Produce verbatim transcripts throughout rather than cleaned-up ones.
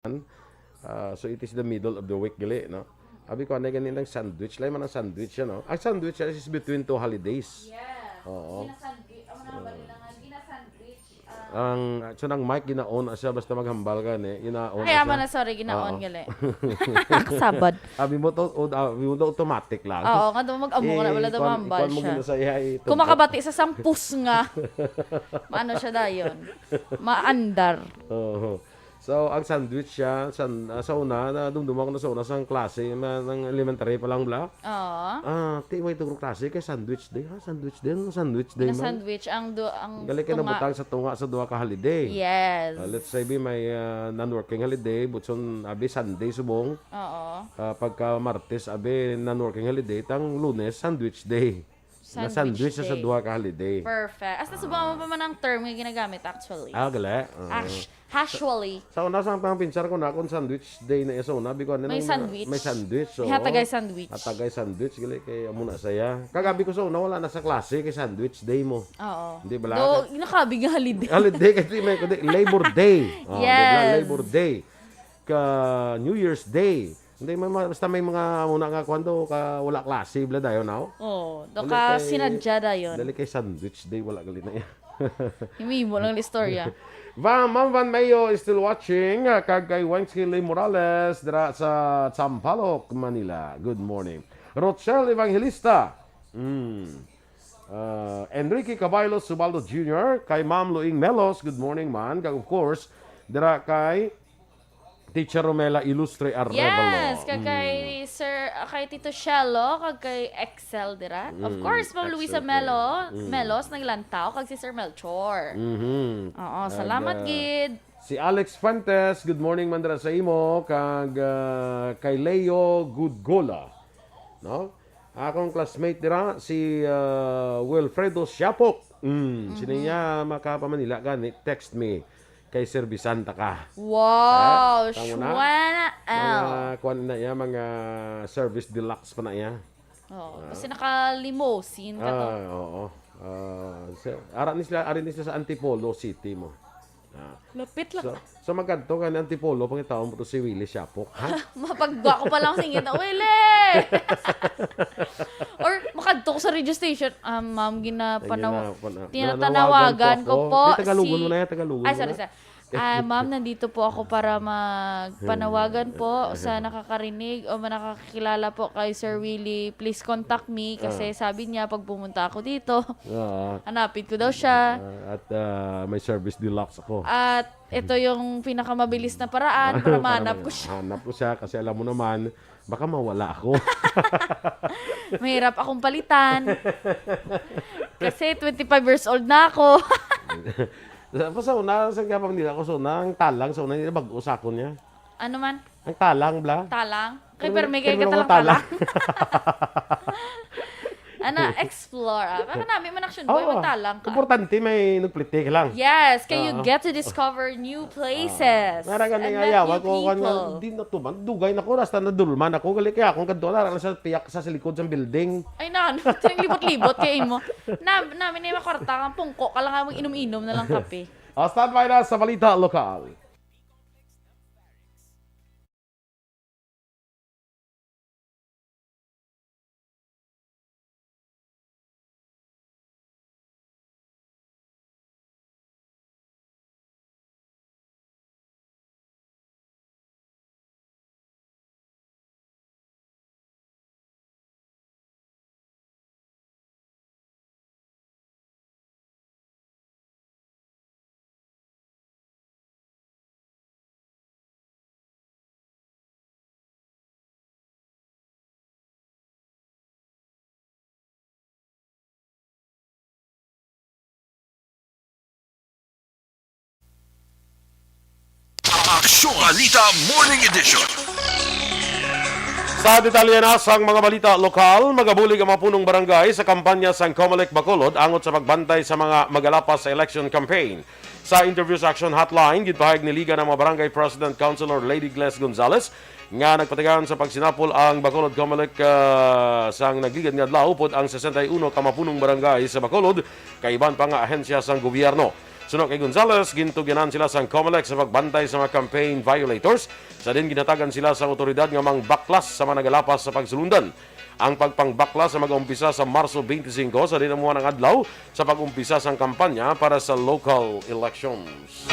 Ah, so it is the middle of the week gali, no? Abi ko, anay gani ng sandwich. Lain man ang sandwich, ano? Ang sandwich is between two holidays. Yes. Oo. Ginasandwich. Ang mga bali na nga, ginasandwich. Ah, Ang, so nang Mike, ginaon na siya, basta maghambal ka, ni, ginaon Ay, na ama siya. na, sorry, ginaon Oo. gali. Kasabad. Abi mo to, o, abi mo to automatic lang. Oo, nga daw mag-amo ka na, Eh, wala daw ikuan, mahambal ikuan mo siya. gina sa iya, eh, Kung tugkop. makabati sa sampus nga, maano siya dayon? Maandar. Oo. So, ang sandwich siya, san-, ah, sa una, nadumduman ko na sa una, sa klase, na, ng elementary pa lang, bla. Oo. Ah, ti, way tugro klase, kay sandwich day, ha? Sandwich day, ano sandwich day, man? Gina-sandwich ang du-, ang Gali kay tunga. nabutang sa tunga sa duha ka holiday. Yes. Ah, let's say, bi, may, ah, non-working holiday, butson, abi, Sunday, subong. Oo. Ah, pagka Martes, abi, non-working holiday, tang Lunes, sandwich day. Na Sandwich sandwich sa day. duha ka holiday. Perfect. Hasta subong mo pa man ang term nga ginagamit, actually. Ah, gali? Ah. Ash-, actually. Sa una, sa pang pinsar ko na kung sandwich day na iya sa una, biko, ano May nang, sandwich. may sandwich, so, May hatagay sandwich. hatagay sandwich, gali, kay amo na saya. Kagabi ko sa una, wala na sa klase, kay sandwich day mo. Oo. Hindi bala? Do, nakabig nga holiday. Holiday, kasi may, kundi Labor Day. Oh, di ba? Yes. Labor Day. Ka New Year's Day. Hindi, may mga, basta may mga muna nga, kwan do, ka, wala klase, bla dayon, no? Oh, do Dali ka kay, sinadya dayon. dali kay sandwich day, wala gali na iya. Himimo lang istorya. Va-, Ma'am Van Mayo is still watching, ah, kag kay Wensley Morales, dira sa Sampaloc, Manila. Good morning. Rochelle Evangelista. Mm. Ah, Enrique Caballo Subaldo Junior, kay Ma'am Luing Melos, good morning, man. Kag, of course, dira kay Teacher Romela Ilustre Arevalo. Yes, kag kay Mm. Sir, ah, kay Tito Shelo, kag kay Excel dira. Of Mm, course, Ma'am Luisa Excel Melo, kay, mm. Melos, naglantaw, kag si Sir Melchor. Mhm. Oo, Kag, salamat ah, gid. si Alex Fuentes, good morning, man dira sa imo, kag, ah, kay Leo Gudgola. No? Akong classmate dira, si, ah, Wilfredo Siapok. Mm, Mhm. sini niya makapamanila gani, text me. Kay serbisan ta ka. Wow, Eh, tama na. shwana, Mga ow. kuwan na iya, mga service deluxe pa na iya. Oo, Ah. kasi naka-limousine ka to. Ah, oo. Ah, sa, ara ni sila, ari ni sila sa Antipolo City mo. Ah. Lapit lang. So, so magkadto ka ni Antipolo, pangitaon mo to si Willie Siapok, ha? Mapagwa ko pa lang singit na, "Willie!" Or makadto ko sa radio station, "Ah, ma'am, Ay, ginapanawa-, gina-, pana-, tinatanawagan ko po Di, Tagalogon si," mo na yan, Tagalogon ay, mo sorry, na. sorry. "Ah, ma'am, nandito po ako para magpanawagan po sa nakakarinig o nakakakilala po kay Sir Willie. Please contact me kasi Ah. sabi niya pag pumunta ako dito, Oo. hanapin ko daw siya." Ah, at, ah, may service deluxe ako. At ito yung pinakamabilis na paraan para Para mahanap ma-, ko siya. hanap ko siya kasi alam mo naman, baka mawala ako. Mahirap akong palitan. Kasi twenty-five years old na ako. Tapos sa una, sa gapang nila ako, sa una, ang talang, sa una, nila bag-o sa akon niya. Ano man? Ang talang, bla. Talang? Kay Pero permi may, kay pero may katalang talang. talang. Ana, explore, ah. Baka nami man action boy, Oo. magtalang ka. Importante may nagplitik lang. Yes, kay you Oo. get to discover new places Nga ra gani and nga met yawa new ko, kung ano, people. Di na to man. Dugay na ko, hasta nadulman ako. Gali kaya akong kadto, nara na sa piyak sa, sa likod sa building. Ay, na, ano, tining libot-libot kay imo. Na, namin na yung kwarta, ang pungko ka lang, ang inom-inom na lang kape. Ah, standby na sa balita lokal. Aksyon Balita Morning Edition. Sa detalye na sang mga balita lokal, magabulig ang mga punong barangay sa kampanya sang Comelec Bacolod angot sa pagbantay sa mga magalapas sa election campaign. Sa interview sa Action Hotline, ginpahayag ni Liga ng mga Barangay President Councilor Lady Gles Gonzales nga nagpatigayon sa pagsinapol ang Bacolod Comelec, ah, sang nagligad nga adlaw upod ang sesenta y uno ka mapunong barangay sa Bacolod kay iban pa nga ahensya sang gobyerno. Suno kay Gonzales, gintugyanan sila sang Comelec sa pagbantay sa mga campaign violators, sa diin ginhatagan sila sang awtoridad nga mangbaklas sa mga nagalapas sa pagsulundan. Ang pagpangbaklas sa mag-umpisa sa Marso twenty-five, sa diin amo ang adlaw sa pag-umpisa sang kampanya para sa local elections.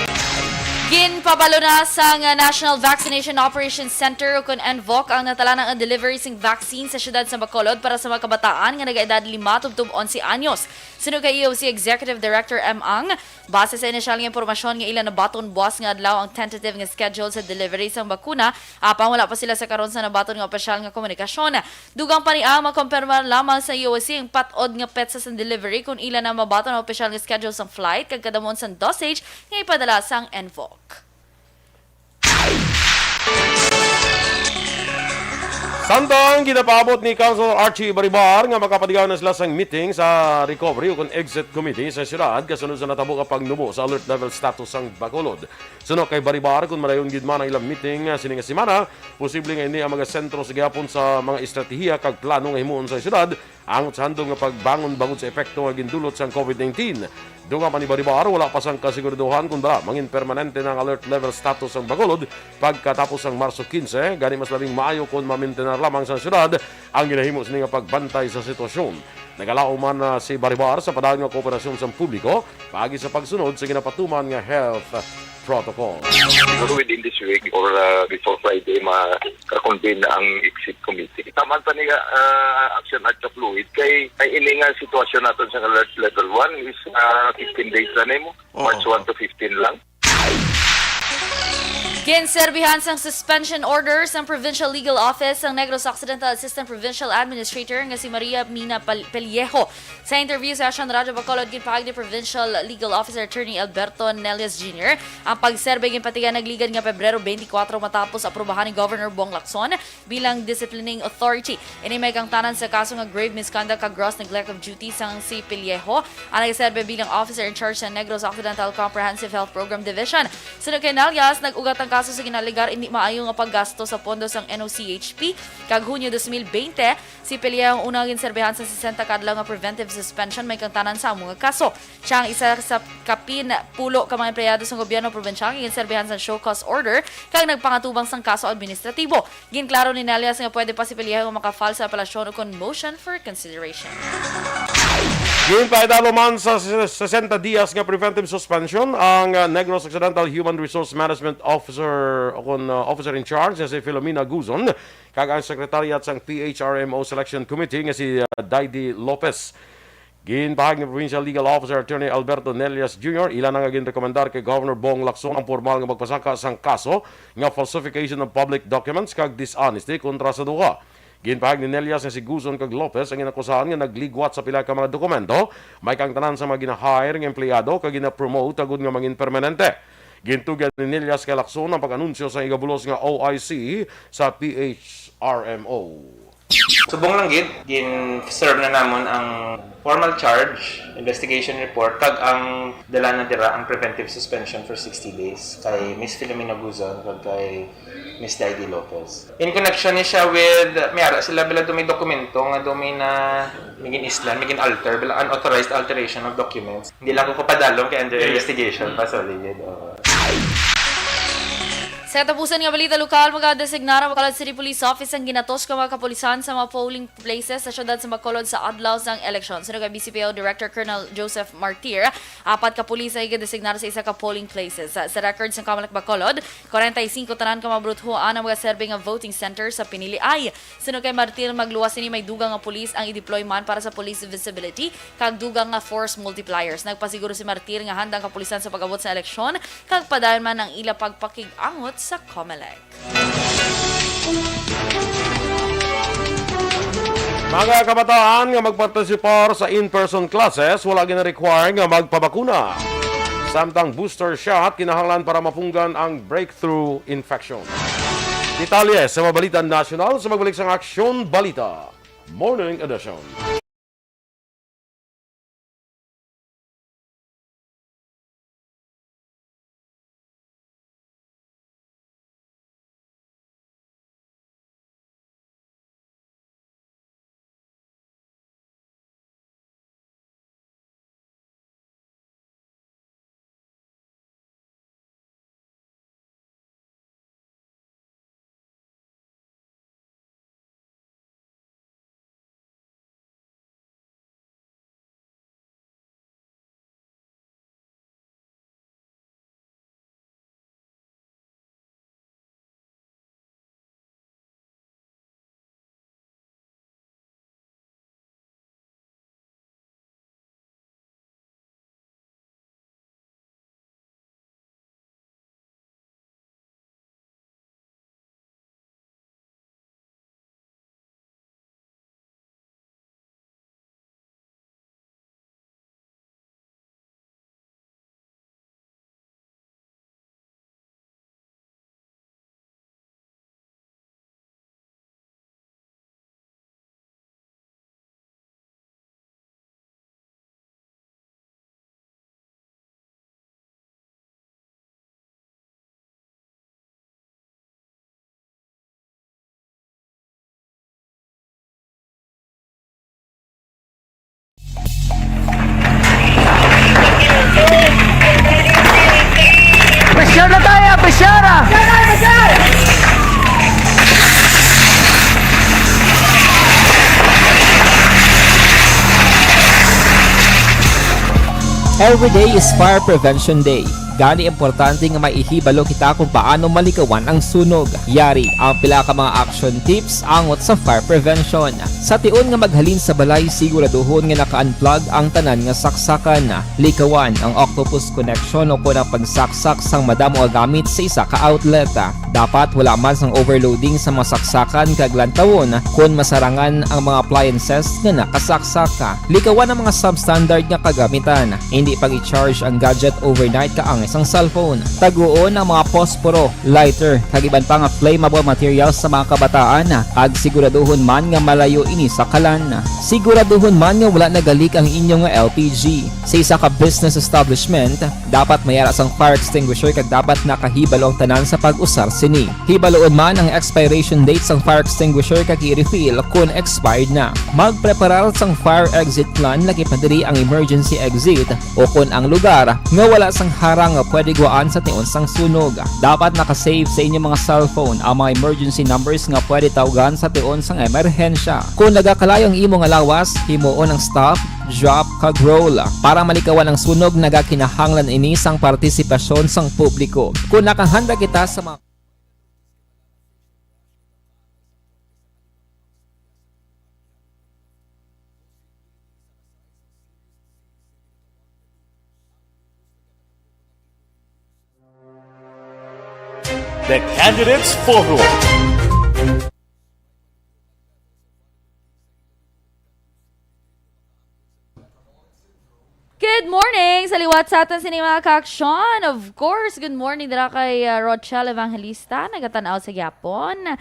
Ginpabalo na sang National Vaccination Operations Center, ukon NVOC, ang natalanang delivery sing vaccine sa siyudad sa Bacolod para sa mga kabataan nga nagaedad lima tubtob onse anyos. Suno kay E O C Executive Director M. Ang, base sa inisyal nga impormasyon nga ila nabaton buas nga adlaw ang tentative nga schedule sa delivery sang bakuna, apang wala pa sila sa karon sa nabaton nga opisyal nga komunikasyon. Dugang pa ni Ang, makompirmar lamang sa E O C ang pat-od nga petsa sang delivery kon ila na mabaton ang opisyal nga schedule sang flight kag kadamon sang dosage nga ipadala sang NVOC. Samtang ginapaabot ni Councilor Archie Baribar nga makapatigawon na sila sang meeting sa recovery ukon exit committee sa siyudad kasunod sa natabo nga pagnubo sa alert level status sang Bacolod. Suno kay Baribar, kon madayon gid man ang ilang meeting, ah, sini nga semana, posible nga ini ang magasentro sa gihapon sa mga estratehiya kag plano nga himuon sa siyudad angot sa handom nga pagbangon bangod sa epekto nga gindulot sang COVID nineteen. Dugang pa ni Baribar, wala pa sang kasiguraduhan kon bala mangin permanente na ang alert level status sang Bacolod pagkatapos sang Marso quince, gani mas labing maayo kon mamintenar lamang sang siyudad ang ginahimo sini nga pagbantay sa sitwasyon. Nagalaom man, ah, si Baribar sa padayon nga kooperasyon sang publiko paagi sa pagsunod sa ginapatuman nga health protocol. Siguro within this week or, uh, before Friday, ma-convene na ang exit committee. Taman pa ni, uh, Action Act of Fluid kay ay ini nga sitwasyon naton sa alert level one is, uh, fifteen days na nimo. Oo. March one to fifteen lang. Ginserbihan sang suspension order sang Provincial Legal Office ang Negros Occidental Assistant Provincial Administrator nga si Maria Mina Pal-, Pellejo. Sa interview sa Aksyon Radyo Bacolod, ginpahayag ni Provincial Legal Officer Attorney Alberto Nelias Junior ang pagserbi ginpatiga nagligad nga Pebrero twenty-four matapos aprubahan ni Governor Bong Lacson bilang disciplining authority. Ini may kangtanan sa kaso nga grave misconduct kag gross neglect of duty sang si Pellejo, ang nagaserbi bilang officer in charge sa Negros Occidental Comprehensive Health Program Division. Suno kay Nelias, nag-ugat ang kaso sa ginalegar indi maayo nga paggasto sa pondo sang N O C H P, kag Hunyo dos mil bente, si Pellejo ang una ginserbihan sa sesenta ka adlaw nga preventive suspension may kangtanan sa amo nga kaso. Siya ang isa sa kapin pulo ka mga empleyado sa gobyerno probinsyal nga ginserbihan sa show cause order kag nagpangatubang sang kaso administratibo. Ginklaro ni Nelias nga pwede pa si Pellejo nga maka-file sa apelasyon ukon motion for consideration. Ginpaidalo man sa sesenta dias nga preventive suspension ang, uh, Negros Occidental Human Resource Management Officer ukon, uh, Officer in Charge nga si Filomena Guzon kag ang Secretariat sang P H R M O Selection Committee nga si, uh, Daidy Lopez. Ginpahayag ni Provincial Legal Officer Attorney Alberto Nelias Junior, ila na nga ginrekomendar kay Governor Bong Lacson ang pormal nga magpasaka sang kaso nga falsification of public documents kag dishonesty kontra sa duha. Ginpahayag ni Nelias nga si Guzon kag Lopez ang inakusahan nga nagligwat sa pila ka mga dokumento, may kangtanan sa mga gina-hire nga empleyado kag gina-promote agud nga mangin permanente. Gintugyan ni Nelias kay Lacson ang pag-anunsyo sa igabulos nga O I C sa P H R M O. Subong lang gid, gin-serve na namon ang formal charge, investigation report, kag ang dala na dira ang preventive suspension for sixty days kay Miss Filomena Guzon kag kay Miss Daidy Lopez. In connection ni siya with, may ara sila bila do may dokumento nga do may na, may gin-islan, may gin-alter, bila unauthorized alteration of documents. Hindi lang ko kapadalom kay under investigation pa, sorry gid. Oo. Sa katapusan nga balita lokal, magadesignar ang Bacolod City Police Office ang ginatos nga mga kapulisan sa mga polling places sa siyudad sa Bacolod sa adlaw sang eleksyon. Suno kay B C P O Director Colonel Joseph Martir, apat ka pulis ang igadesignar sa isa ka polling places. Sa, sa record sang Comelec Bacolod, kwarenta y singko tanan ka mga brutuhoan ang magaserbi nga voting center sa piniliay. Suno kay Martir, magluwas sini may dugang nga pulis ang i-deploy man para sa police visibility kag dugang nga force multipliers. Nagpasiguro si Martir nga handa ang kapulisan sa pag-abot sa eleksyon kag padayon man ang ila pagpakig-angot sa Comelec. Mga kabataan nga magpartisipar sa in-person classes, wala gina-require nga magpabakuna. Samtang booster shot kinahanglan para mapunggan ang breakthrough infection. Detalye sa mga balita nasyonal sa magbalik sang Aksyon Balita Morning Edition. Every day is Fire Prevention Day. Gani, importante nga may ihibalo kita kung paano malikawan ang sunog. Yari ang pila ka mga action tips angot sa fire prevention. Sa tion nga maghalin sa balay, siguraduhon nga naka-unplug ang tanan nga saksakan. Likawan ang octopus connection o kon ang pagsaksak sang madamo nga gamit sa isa ka outlet. Dapat wala man sang overloading sa mga saksakan kag lantawon kon masarangan ang mga appliances nga nakasaksak. Likawan ang mga substandard nga kagamitan. Hindi pag-i-charge ang gadget overnight kaangay sang cellphone. Taguon ang mga posporo, lighter, kag iban pa nga flammable materials sa mga kabataan, kag siguraduhon man nga malayo ini sa kalan. Siguraduhon man nga wala nagalik ang inyo nga L P G. Sa isa ka business establishment, dapat may ara sang fire extinguisher kag dapat nakahibalo ang tanan sa pag-usar sini. Hibaloon man ang expiration date sang fire extinguisher kag i-refill kon expired na. Magpreparar sang fire exit plan, lakip na diri ang emergency exit o kon ang lugar nga wala sang harang nga pwede gwaan sa tion sang sunog. Dapat naka-save sa inyo mga cellphone ang mga emergency numbers nga pwede tawgan sa tion sang emerhensya. Kon nagakalayo ang imo nga lawas, himuon ang stop, drop, kag roll. Para malikawan ang sunog, nagakinahanglan ini sang partisipasyon sang publiko. Kon nakahanda kita sa mga The Candidates Forum. Good morning! Sa liwat sa aton sini mga kaaksyon. Of course, good morning dira kay uh, Rochelle Evangelista, nagatan-aw sa gyapon.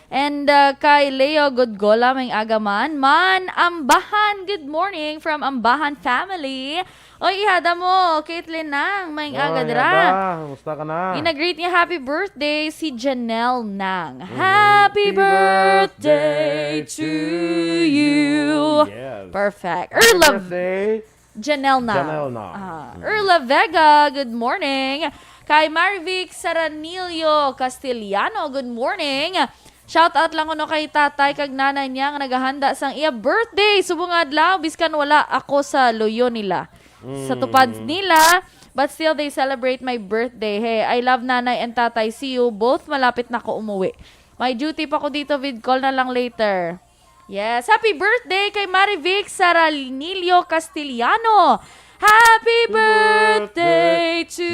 And uh, kay Leo Godgola, may aga man. Man, Ambahan, good morning from Ambahan family. Oy, ihada mo, Caitlin Nang, may aga dira. Kumusta ka na? Ina-greet niya happy birthday si Janelle Nang. Happy birthday to you. Yes. Perfect. Earl of Birthday. Janelle Nang. Janelle Nang. Ah, Earl of Vega, good morning. Kay Marivic Saranillo Castellano, good morning. Shout out lang kuno kay tatay kag nanay niya nga nagahanda sang iya birthday subong nga adlaw, biskan wala ako sa luyo nila. Sa tupad nila, but still they celebrate my birthday. Hey, I love nanay and tatay. See you. Both malapit na ko umuwi. May duty pa ko dito, vid call na lang later. Yes, happy birthday kay Marivic Saranillo Castellano. Happy birthday to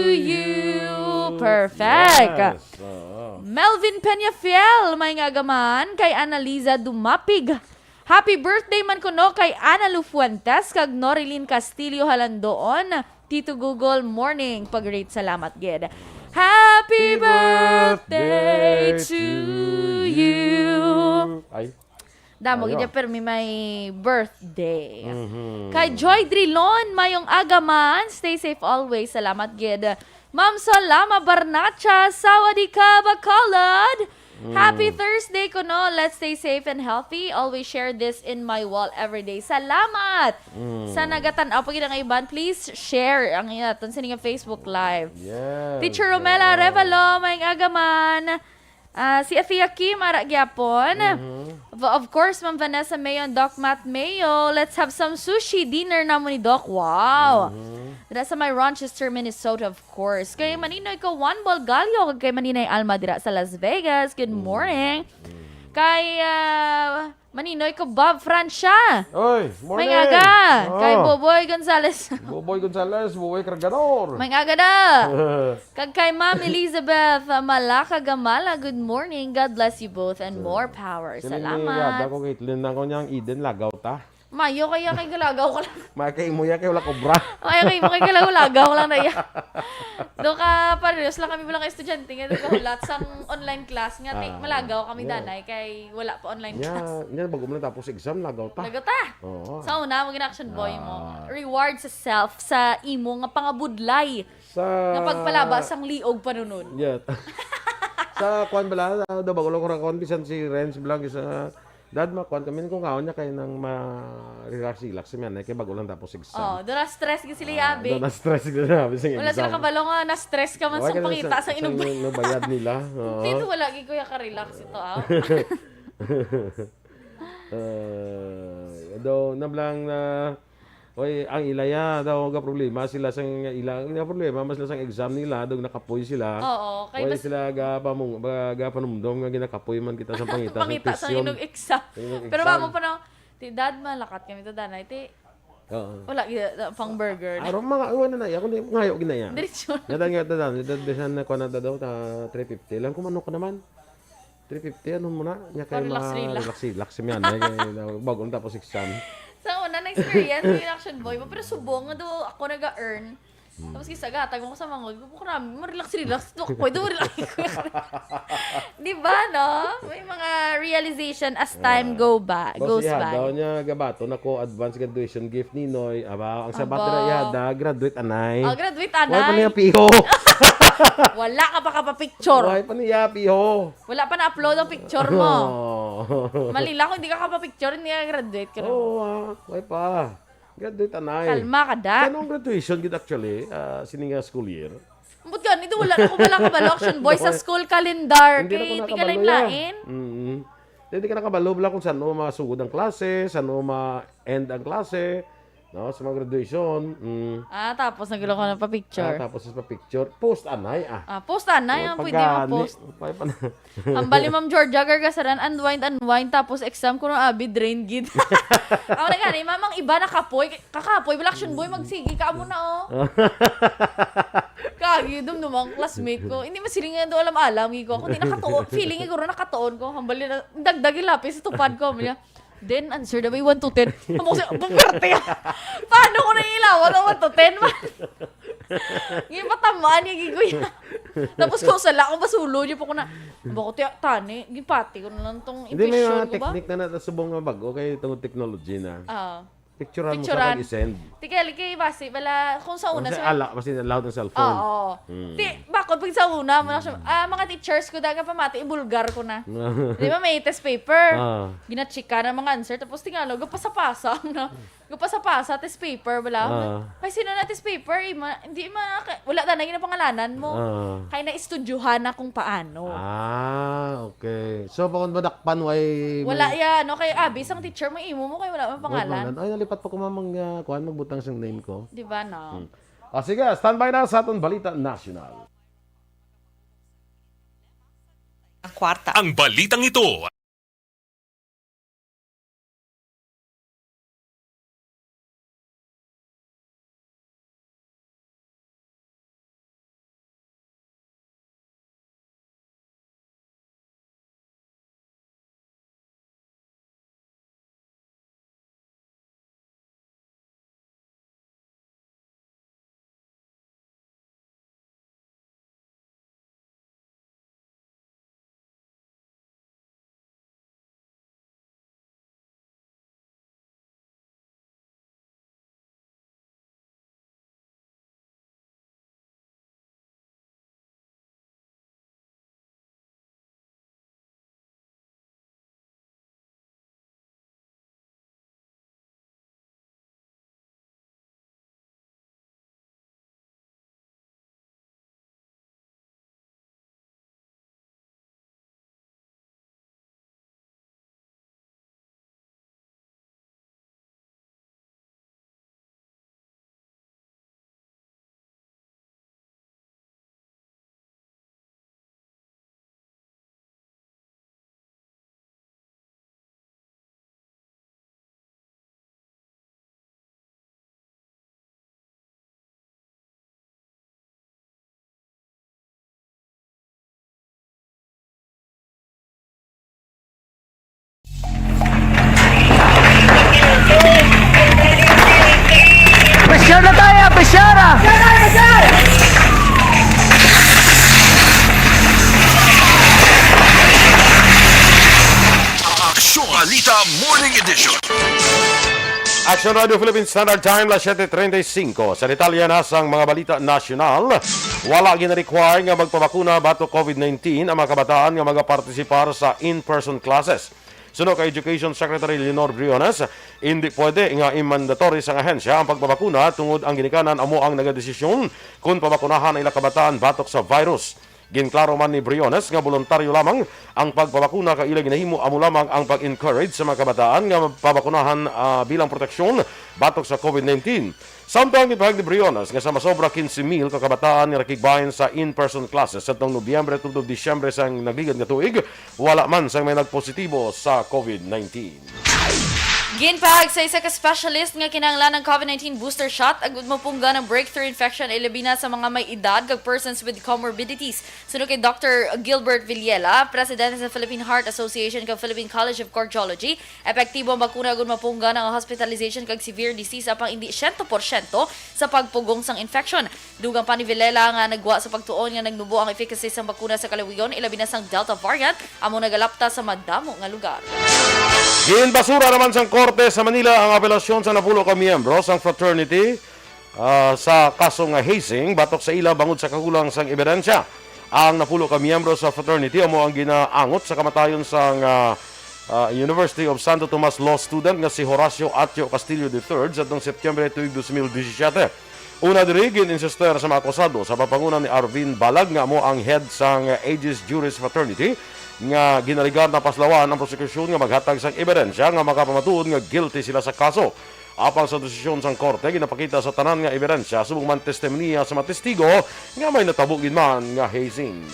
you. Perfect. Yes. Oo. Melvin Peñafiel, may nga agaman kay Analiza Dumapig. Happy birthday man kuno kay Ana Lu Fuentes kag Norilyn Castillo Halandoon. Tito Google, morning. Pag-greet, salamat gid. Happy birthday to you. Ay. Damo gid Ayo. Niya, pero may, may birthday. Mhm. Kay Joy Drilon, mayong aga man. Stay safe always. Salamat gid. Ma'am Salama Barnacha, sawadee ka, Bacolod! Happy Thursday kuno. Let's stay safe and healthy. Always share this in my wall every day. Salamat! Sa nagatan-aw pa gid ang iban, please share ang aton sa inyong Facebook Live. Yes. Teacher Romela Oo. Revalo, may aga man. Ah, si Athea Kim, ara gyapon. Of- Of course, Ma'am Vanessa Mayo and Doc Matt Mayo. Let's have some sushi dinner namo ni Doc. Wow! Dira sa may Rochester, Minnesota, of course. Kay Maninoy ko, Juan Bolgallo, kag kay Maninay Alma dira sa Las Vegas. Good morning. Kay ah, Maninoy ko, Bob Francia. Oy, morning. May aga. Oo. Kay Boboy Gonzales. Boboy Gonzales, Boboy Cargador. May aga na. Kag kay Ma'am Elizabeth uh, Malaka Gamala, good morning. God bless you both and more power. Sino ni Salamat. Yada ko kay Itlin na ko niyang Eden, lagaw ta. Mayo kaya kay galagaw ko lang. May kay mo yan kay wala kobra. Mayo kay mo kay galagaw lang na iya. Do ka parehas lang kami lang estudyante nga nagkahulat sang online class nga ti- Ah, malagaw kami yeah. Danay kay wala pa online class. Niya, niya bago mo lang tapos exam, lagaw ta. Lagaw ta. Oo. Sa una, maging action boy mo. Ah. Reward sa self, sa imo nga pangabudlay. Sa Nga pagpalabas ang liog panunod. Yeah. Sa kwan bala, daw bago lang ko ra kwan, bisan si Renz Blanc sa dad ma kwan kami kung kaon niya kay nang ma-relax relax man eh, kay bago lang tapos exam. Oh, dura stress gid sila Ah, abi. daw na-stress gid na, bising Wala sila exam. Kabalo nga na-stress ka man sa Wala ka na pangita sa- sa sa inubay. inu- inubayad nila. Oo. Tito, wala gid kuya ka-relax ito ah. Eh, daw nablang na Oy, ang ila ya daw nga problema sila sang ila, nga problema mas sila sang exam nila, daw nakapoy sila. Oo, kay Oy, mas sila ga pamung-, ga-, gapanumdom nga ginakapoy man kita sa pangita sa Pangita sa question. Inyong exam. Sa inyong Pero exam. Mamo pa na, ti dad, malakat kami to, danay, ti Oo. Wala, gid, uh, pang burger. Aron mga, wala na, ako na, ngayo, ginaya. Diretso. Nga dad, nga dad, nga dad, bisan na kuha na daw, ta three fifty. Lang kung ano ka naman. Three fifty, ano mo na? Nya kay Pa-relax, ma-, relax. Relax, relax, si Mian. Ay, kay, bag-o tapos exam. Sa una na experience ni Action Boy mo, pero subong nga do ako naga-earn. Hmm. Tapos kisa gatag mo ko sa mangod, ko ko namin, mo relax, relax. Do, pwede mo relax. Di ba, no? May mga realization as time Ah. go ba, Tapos goes ihada by. Daw niya, gabaton ako, advance graduation gift ni Noy. Aba, ang sabat Aba. Nila ihada, graduate anay. Ah, graduate Wala pa anay. Niya piho. Wala ka pa kapapicture. Wala pa niya piho. Wala pa na-upload ang picture mo. Oh. Mali lang kung hindi ka kapapicture, hindi ka graduate ka na. Oo, ah. Wala pa. Graduate anay. Kalma ka, da. Kanong graduation gid actually, ah, sini nga school year? Ambot gani, do wala na ko bala kabalo, Action Boy, sa Wala. School calendar. Hindi na kay ko tika nakabalo, ya. Lain-lain. Mm. Hindi ka nakabalo bala kung saan mo masugod ang klase, saan mo ma-end ang klase, no? Sa mga graduation. Mm. Ah, tapos nagulo ko na pa picture. Ah, tapos pa picture. Post anay, ah. Ah, post anay, ang pwede mo post. Pag-, pag-, Hambal ni Ma'am Georgia, gargasaran, unwind, unwind, tapos exam ko na abi, drain gid. Ako na gani, mamang iba na kapoy, kakapoy, wala Action Boy, magsige ka mo na, oh. Kagi, dumdum ang classmate ko. Hindi man sila nga doon alam-alam, gigo ako, di nakatuon, feeling siguro nakatuon ko, hambal nila, dagdag yung lapis sa tupad ko, niya. Then, answer na may one to ten. Amo ko siya, "Buperte." Paano ko nailawan ang one to ten? Yung matamaan yung gigoy. Tapos ko, sala akong basulo, di pa ko na, "Bako tiya, tani, gipati ko na lang tong Hindi, may impression mga ko ba?" Technique na natasubong nga bago kay tungod technology na. Ah. Picturean mo sa Picturean. Pag-i-send. Tika, lagi, basi, bala, kung sa una, Kasi sa ala, kasi allowed ang cellphone. Oo. Hmm. Ti, bakod pag sa una, mo na siya, ah, mga teachers ko, daga pamati, ibulgar ko na. Di ba, may test paper? Ah. Ginachika na mga answer, tapos tingalo, gapasa-pasa na. Gapasa-pasa, test paper, wala. Ah. Kay sino na test paper, eh, ma-, hindi ma-, wala na, yun ang pangalanan mo. Ah. Kay na-estudyohan na kung paano. Ah, okay. So, bakon madakpan, way Wala may ya, no? Kay abi, isang teacher mo, imo mo, kay wala may Wala pangalan. Pangalan. Ay, nalipat pa ko, mamang, ah, kuan, magbutang siyang name ko. Di ba, no? Hmm. Ah, sige, standby na sa aton balita nasyonal. Ang kwarta. Ang balitang ito. Pisyar na tayo, pisyar na! Aksyon Balita Morning Edition. Action Radio Philippine Standard Time, las siete treinta y cinco. Sa detalye na sang mga balita nasyonal, wala gina-require nga magpabakuna batok COVID nineteen ang mga kabataan nga magapartisipar sa in-person classes. Suno kay Education Secretary Leonor Briones, hindi pwede nga i-mandatory sang ahensya ang pagpabakuna tungod ang ginikanan amo ang nagadesisyon kon pabakunahan ang ila kabataan batok sa virus. Ginklaro man ni Briones nga boluntaryo lamang ang pagpabakuna, kag ila ginahimo amo lamang ang pag-encourage sa mga kabataan nga pabakunahan, ah, bilang proteksyon batok sa COVID nineteen. Samtang ginpahayag ni Briones nga sa masobra quince mil ka kabataan nga nakigbahin sa in-person classes sadtong Nobyembre tubtob Disyembre sang nagligad nga tuig, wala man sang may nagpositibo sa COVID nineteen. Ginpahayag sa isa ka specialist nga kinahanglan ang COVID nineteen booster shot agud mapunggan ang breakthrough infection, ilabi na sa mga may edad kag persons with comorbidities. Suno kay Doctor Gilbert Villela, presidente sa Philippine Heart Association kag Philippine College of Cardiology, epektibo ang bakuna agud mapunggan ang hospitalization kag severe disease, apang indi siyento porsyento sa pagpugong sang infection. Dugang pa ni Villela nga nagwa sa pagtuon nga nagnubo ang efficacy sang bakuna sa kalawigon, ilabi na sang Delta variant, amo nagalapta sa madamo nga lugar. Ginbasura naman sang korte sa Manila ang apelasyon sa napulo ka miyembro sang fraternity, ah, sa kaso nga hazing batok sa ila bangod sa kakulang sang ebidensya. Ang napulo ka miyembro sa fraternity amo ang ginaangot sa kamatayon sang, ah, ah, University of Santo Tomas Law student nga si Horacio Atio Castillo the third sa atong Septyembre tuig dos mil disisiete. Una diri, gin-insister sa mga akusado sa pagpanguna ni Arvin Balag nga amo ang head sang Aegis Juris Fraternity nga ginaligar na paslawan ang prosekusyon nga maghatag sang ebidensya nga makapamatuod nga guilty sila sa kaso. Apang sa desisyon sang korte, ginapakita sa tanan nga ebidensya subong man testimonya sa mga testigo nga may natabo gid man nga hazing.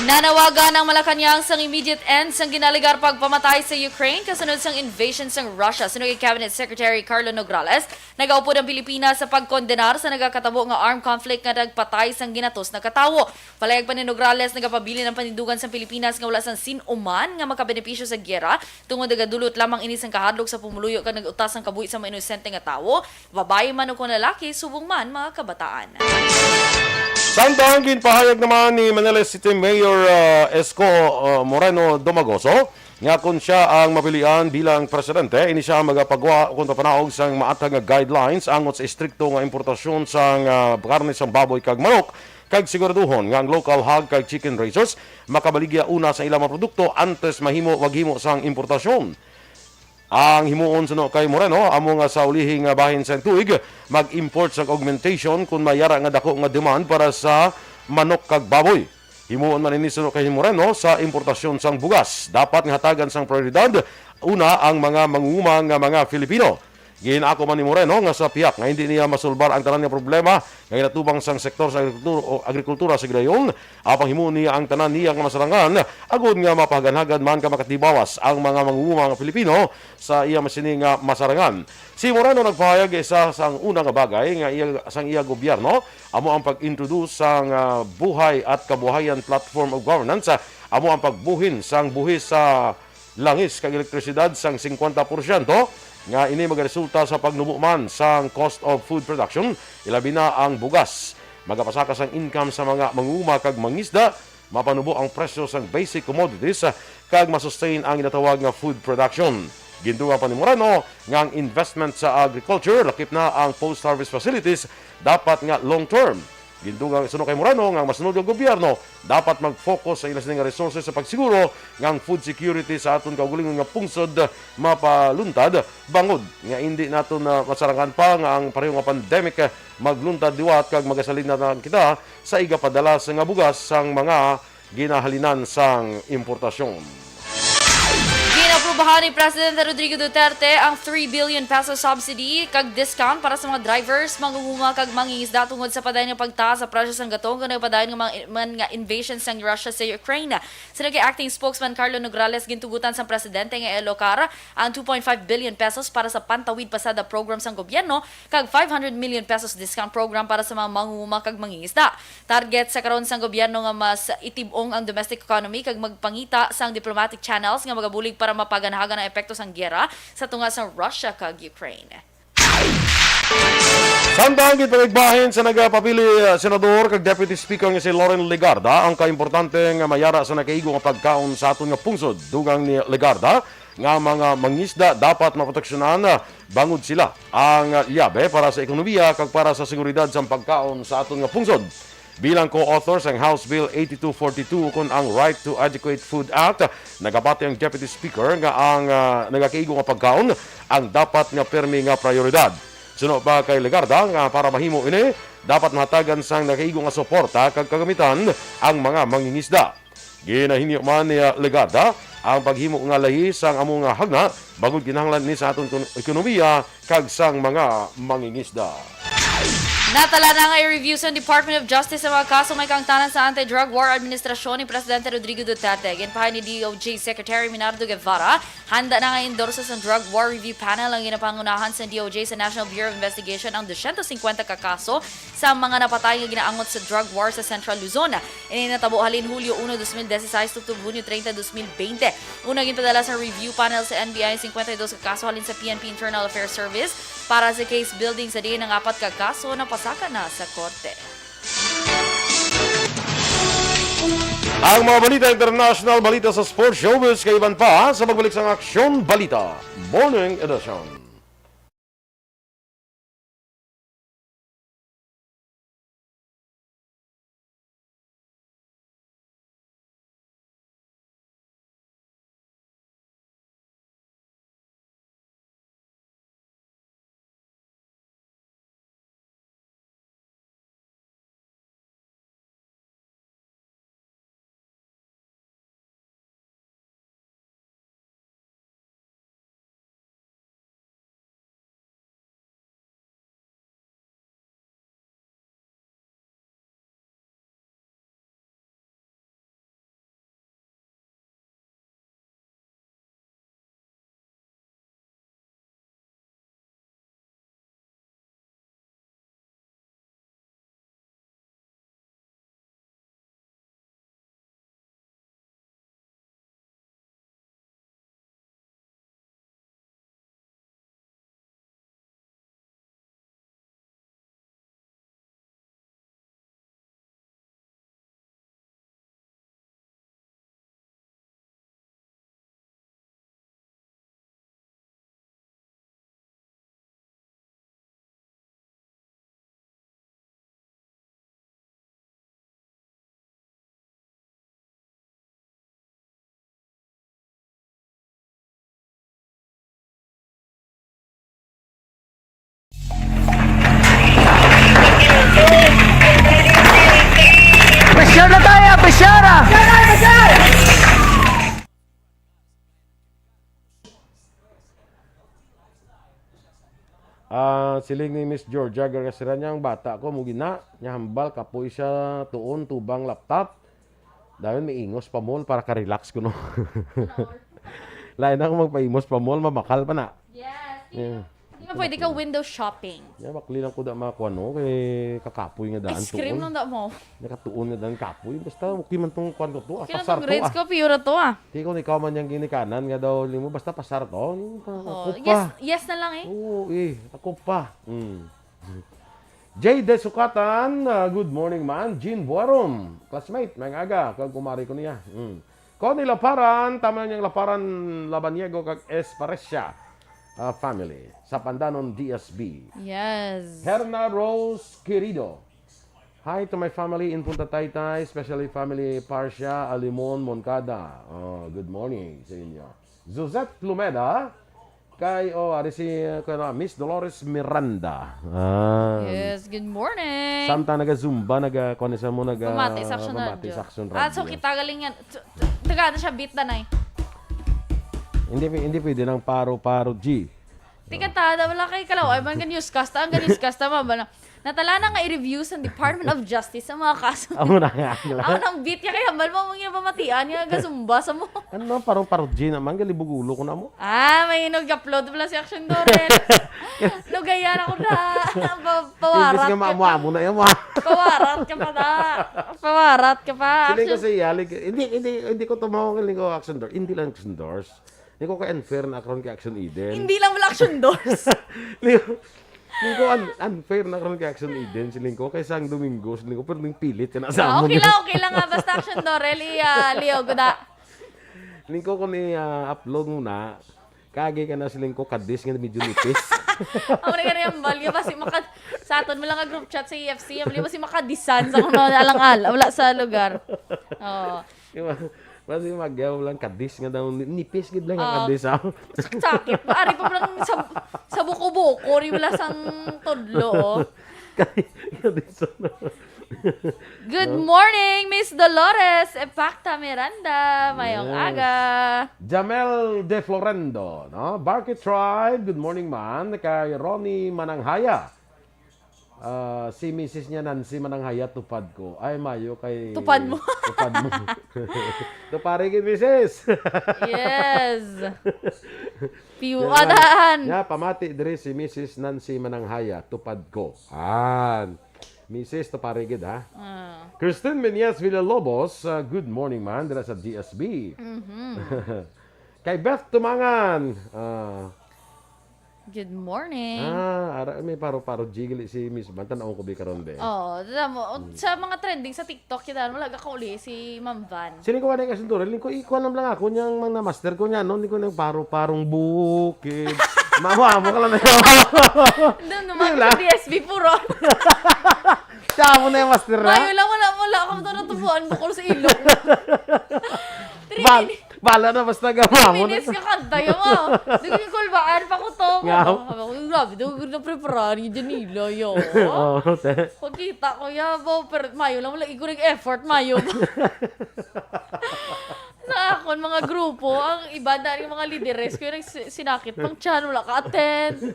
Nanawagan ang Malacañang sang immediate end sang ginaligar pagpamatay sa Ukraine kasunod sang invasion sang Russia. Suno kay Cabinet Secretary Carlo Nograles, nagaupod ang Pilipinas sa pagkondenar sa nagakatabo nga armed conflict nga nagpatay sang ginatos na ka tawo. Palayag pa ni Nograles, nagapabilin ang panindugan sang Pilipinas nga wala sang sin-o man nga makabenepisyo sa giyera, tungod nagadulot lamang ini sang kahadlok sa pumuluyo kag nag-utas sang kabuhi sa mga inosente nga tawo, babayi man o kon lalaki, subong man mga kabataan. Samtang ginpahayag naman ni Manila City Mayor, ah, Esco, ah, Moreno Domagoso nga kon siya ang mapilian bilang presidente, ini siya ang magapagwa o kon papanaog sang maathag nga guidelines angot sa estrikto nga importasyon sang, ah, karne sang baboy kag manok, kag siguraduhon nga ang local hog kag chicken raisers makabaligya una sa ilang mga produkto antes mahimo maghimo sang importasyon. Ang himuon suno kay Moreno amo nga sa ulihi nga bahin sang tuig, mag-import sang augmentation kon may ara nga dako nga demand para sa manok kag baboy. Himuon man ini suno kay Moreno sa importasyon sang bugas. Dapat nga hatagan sang prioridad una ang mga mangunguma nga mga Filipino. Gin-ako man ni Moreno nga sa pihak nga hindi niya masulbar ang tanan nga problema nga ginatubang sang sektor sa agrikultura, o agrikultura sa Gilayon, apang himuon niya ang tanan niya nga masarangan agod nga mapahaganhagan man ka makatibawas ang mga mangunguma nga Pilipino sa iya masini nga masarangan. Si Moreno nagpahayag nga isa sang una nga bagay nga iya, sang iya gobyerno amo ang pag-introduce sang, ah, buhay at kabuhayan platform of governance, ah, amo ang pagbuhin sang buhis sa langis kag elektrisidad sang singkwenta porsyento, nga ini magaresulta sa pagnubo man sang cost of food production, ilabi na ang bugas. Magapasaka sang income sa mga mangunguma kag mangisda, mapanubo ang presyo sang basic commodities, kag masustain ang ginatawag nga food production. Gindugang pa ni Moreno nga ang investment sa agriculture, lakip na ang post-harvest facilities, dapat nga long-term. Gindugang suno kay Moreno nga ang masunod nga gobyerno dapat mag-focus sa ila sini nga resources sa pagsiguro nga ang food security sa aton kaugalingon nga pungsod mapaluntad, bangod nga indi naton na masarangan pa nga ang pareho nga pandemic magluntad liwat kag magasalin na lang kita sa igapadalas nga bugas sang mga ginahalinan sang importasyon. Ginaprubahan ni Presidente Rodrigo Duterte ang three billion peso subsidy kag discount para sa mga drivers, mangunguma kag mangingisda tungod sa padayon nga pagtaas sa presyo sang gatong kag nagapadayon nga mga, man nga invasion sang Russia sa Ukraine. Suno kay Acting Spokesman Carlo Nograles, gintugutan sang presidente nga ialokar ang two point five billion pesos para sa Pantawid Pasada program sang gobyerno kag five hundred million pesos discount program para sa mga mangunguma kag mangingisda. Target sa karon sang gobyerno nga mas itib-ong ang domestic economy kag magpangita sang diplomatic channels nga magabulig para mapaganhagan ang epekto sang giyera sa tunga sang Russia kag Ukraine. Samtang ginpangigbahin sa nagapapili, uh, senador kag deputy speaker nga si Loren Legarda ang kaimportante nga mayara sa nakaigo nga pagkaon sa aton nga pungsod. Dugang ni Legarda nga mga mangisda dapat maproteksyonan, uh, bangod sila ang, uh, liabe para sa ekonomiya kag para sa seguridad sang pagkaon sa aton nga pungsod. Bilang co-author sang House Bill eighty-two forty-two ukon ang Right to Adequate Food Act, nagapati ang Deputy Speaker nga ang, ah, nagakaigo nga pagkaon ang dapat nga pirmi nga prioridad. Suno pa kay Legarda nga para mahimo ini, dapat mahatagan sang nakaigo nga suporta kag kagamitan ang mga mangingisda. Ginahinyo man ni, ah, Legarda ang paghimo nga lahi sang amo nga hagna bangod kinahanglan ni sa aton kun-, ekonomiya kag sang mga mangingisda. Natala na nga i-review sa Department of Justice ang mga kaso may kaangtanan sa anti-drug war administrasyon ni Presidente Rodrigo Duterte. Ginpahay ni D O J Secretary Minardo Guevara, handa na nga endorso sa Drug War Review Panel ang ginapangunahan sa D O J sa National Bureau of Investigation ang dusyentos singkwenta ka kaso sa mga napatay nga ginaangot sa drug war sa Central Luzon. Ini natabo halin Hulyo uno, dos mil dieciséis, tubtob Hunyo treinta, dos mil bente. Una ginpadala sa review panel sa N B I ang singkwenta y dos ka kaso halin sa P N P Internal Affairs Service para sa case building, sa diin ang apat ka kaso napasaka na sa korte. Ang mga balita international, balita sa sports, showbiz, kag iban pa sa pagbalik sang Aksyon Balita Morning Edition. Pressure na tayo, pressure na! Ah, siling ni Miss Georgia Gargasira niya, ang bata ko, mo gina, niya hambal, kapoy siya, tuon, tubang laptop. Dayon, may ingos pa mall para ka-relax ko, no? Lain na kung magpaimos pa mall, mamakal pa na. Yes. Yeah. Di ba pwede ka window shopping? Ya, bakli lang ko da mga kuwan, no? Kay kakapoy nga daan. Ice cream tuon lang da mo. Nakatuon nga daan kapoy. Basta okay man tong kuwan ko to, ah. Okay lang pasar tong to, grades ah. Ko, pure to, ah. Di ko, ikaw man yang ginikanan nga daw nimo, basta pasar to. Yung pa-, Oh, ako yes, pa. Yes na lang eh. Oo, eh. Ako pa. Mm. Jay De Sukatan, ah, good morning, man. Jean Buarom, classmate, mga aga, kag kumari ko niya. Mm. Connie Laparan, tama niyang Laparan, Labaniego, kag Esparecia, ah, family. Sa Pandanon, D S B. Yes. Herna Rose Querido. Hi to my family in Punta Taytay, especially family Parsia, Alimon, Moncada. Oh, good morning sa inyo. Josette Lumeda, kay, oh, ari si, uh, kuya na, Miss Dolores Miranda. Ah. Yes, good morning. Samtang naga-Zumba, naga, kuwan sa mo, naga, Pamati sa Action pamati Radio. Sa Action Ah, so Radio. Kita galing yan. T-, t-, taga na siya, beat na na eh. Hindi, hindi pwede ng paro-paro, G. Tika ta, da, wala kay kalaw. Ay, man ka-newscast, ang ka-newscast, tama ba na? Natala na nga i-review sa Department of Justice ang mga kaso. Amo na nga, Angela. Ako nang beat niya, kaya hambal mo, mong ginapamatian niya, ga-Zumba sa mo. Ano, parang parudji naman, galibog ulo ko na mo. Ah, may hinog upload pala si Action Dorel. Lugayan ako na. Pa-, pawarat Imbis nga ka. Maamu-amu na yan, ma. Pawarat ka pa na. Pawarat ka pa. Feeling ko Action. Sa iyalik, hindi, hindi, hindi ko tumawag, hindi ko Action Dorel. Hindi lang Action Dorel. Hindi ko ka-unfair na karon kay Action Eden. Hindi lang wala Action Dorel. Hindi ko, hindi ko un-, unfair na karon kay Action Eden, siling ko, kay sang Domingo, siling ko, pero ning pilit ka na sa Ah, amon. Okay lang, okay lang nga. Basta Action Dorel, i-, ah, Leo, guda. Siling ko kung i-, ah, upload mo na, kagi ka na siling ko, kadis nga medyo nipis. Amo na gani ang balyo, basi maka-, sa aton mo lang nga group chat sa E F C, ang balyo, basi makadisan sa kung alang-ala, wala sa lugar. Oo. Di ba? Kasi magyaw lang kadis nga daw, ni-, nipis gid lang ang Ah. kadis, ah. Sakit-sakit. Ari pa lang sa, sa buko-buko, rin wala sang tudlo, oh. Kay, kadis na. Good No? morning, Miss Dolores Epacta Miranda. Mayong Yes. aga. Jamel De Florendo, no? Barkit Tribe, good morning, man. Kay Ronnie Mananghaya. Ah, si misis niya Nancy Mananghaya, tupad ko. Ay, mayo kay Tupad mo. Tupad mo. Tupari gid, misis. Yes. Piyu-, Yan, adahan. Yan, pamati diri si misis Nancy Mananghaya, tupad ko. An. Misis, tupari gid, ha? Ah. Kristen Meneas Villalobos, ah, good morning, man, dira sa D S B. Mhm. Kay Beth Tumangan, ah, Good morning. Ah, ara, may paro-paro jigili si Miss Van. Tan-awon ko bi karon, be. Oo, alam mo, Hmm. sa mga trending sa TikTok, kita, wala ka kauli si Ma'am Van. Sino ko wala yung kasunduro? Lingko, ikuha lang lang ako niyang mga master ko niya, no? Hindi ko nang paro-parong bukid. Mamo-amo ka lang na yun. Doon naman Wala. sa D S B, puro. Siya mo na yung master na? Mayo lang, wala, wala akong ito natubuan, bukol sa ilong. Three Bal-, minutes. Bala na, basta gamamon. Three minutes nga kanta, yaw, ah. Sige, kulbaan pa ko to. Nga. Sabi ko, "Grabe, daw, good na preparahan ni Janila, yo." Oh, te. Pagkita ko, ya, bo, pero mayo lang, wala, ikaw nag-effort, mayo. Sa akon, mga grupo, ang iba na rin mga lideres ko, yung nagsi-, sinakit pang tiyan, wala ka attend.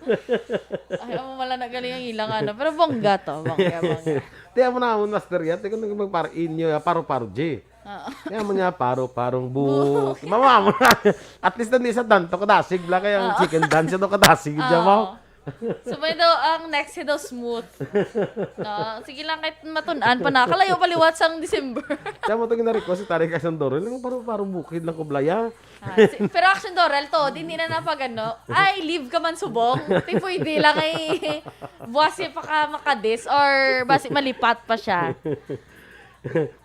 Ay, ang wala na galing ang ilang, ano. Pero bongga to, bongga, bongga. Tiyan mo na, amon, Master Yan. Tiyan ko na magpar-, inyo, ya, paro-paro, G. Oo. Kaya mo niya, paro-parong buhok. Buhok. Mama mo na. At least, hindi sa danto, kadasig lang. Kaya ang Oo. chicken dance, ito kadasig, Oo. dyan mo. So, may daw, ang next, daw smooth. No? Sige lang, kahit matun-an pa na. Kalayo pa liwat sang December. Kaya mo ito gina-request si Tarek Asandoro. Lang, paro-parong bukid lang, kublaya. Ah, si, pero Action Dorel to, di, di na napag ano, "Ay, leave ka man subong." Di pwede lang ay buwasi pa ka makadis or basi malipat pa siya.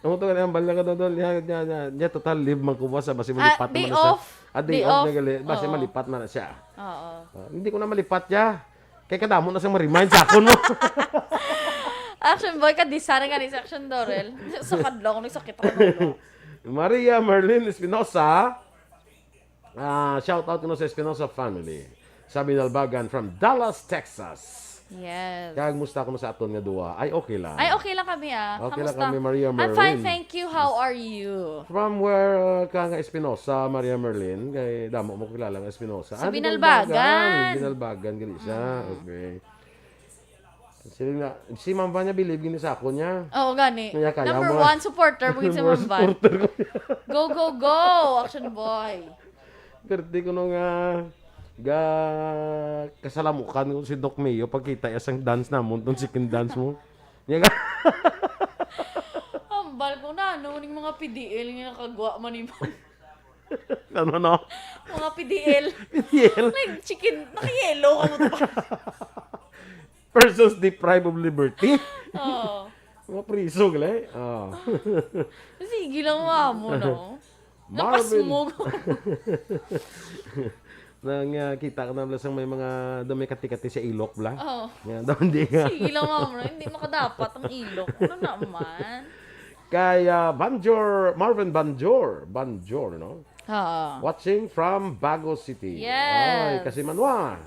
Ang ito nga, ang bala ka doon, niya, niya, niya, niya, total leave man ko buwas, basi Ah, malipat day man na siya. off. Ah, day Day off off. na gali, basi Oo. malipat man na siya. Oo. Ah, hindi ko na malipat siya. Kaya kadamo na siyang ma-remind sa ako, no? Action boy, kadisa na gani sa Action Dorel. Sa kadlaw, nagsakit ako, no? Maria Merlin Espinosa. Ah, shout out kuno sa Espinosa family. Sa Binalbagan from Dallas, Texas. Yes. Kag musta kuno sa aton nga duwa? Ay, okay lang. Ay, okay lang kami, ah. Okay lang Kamusta? kami, Maria I'm fine, Merlin. thank you. How are you? From where, uh, ka nga Espinosa, Maria Merlin? Kay damo mo kilala nga Espinosa. Sa Ah, Binalbagan. Binalbagan. Binalbagan, gali siya. Mm. Okay. Sila nga, si Ma'am Van niya, believe gini sa ako niya. Oo, gani. Kaya kaya Number mo. one supporter mo gid si Number one Ma'am Van. supporter ko. Go, go, go, Action Boy. Perti ko nung, ah, ga-, kasalamukan ko si Doc Mayo pagkita iya sang dance namon, tong chicken dance mo. Niya ga- Hambal ko na, ano, ning mga P D L nga nakagwa man ni Ma'am. Ano, no? Mga P D L. P D L. Like, chicken, naka-yellow ka mo to ba? Persons deprived of liberty. Oo. Mga priso, gali. Oh. Sige lang, mamo, no? Lapas Marvin. mo. Nang, ah, kita ka na lang sang may mga, daw may kati-kati sa ilok, bla. Oo. Nga, daw hindi nga. Sige lang, mamo, no? Hindi makadapat ang ilok. Ano naman? Kay, ah, Banjor, Marvin Banjor. Banjor, no? Oo. Watching from Bago City. Yes. Ay, Kasimanwa.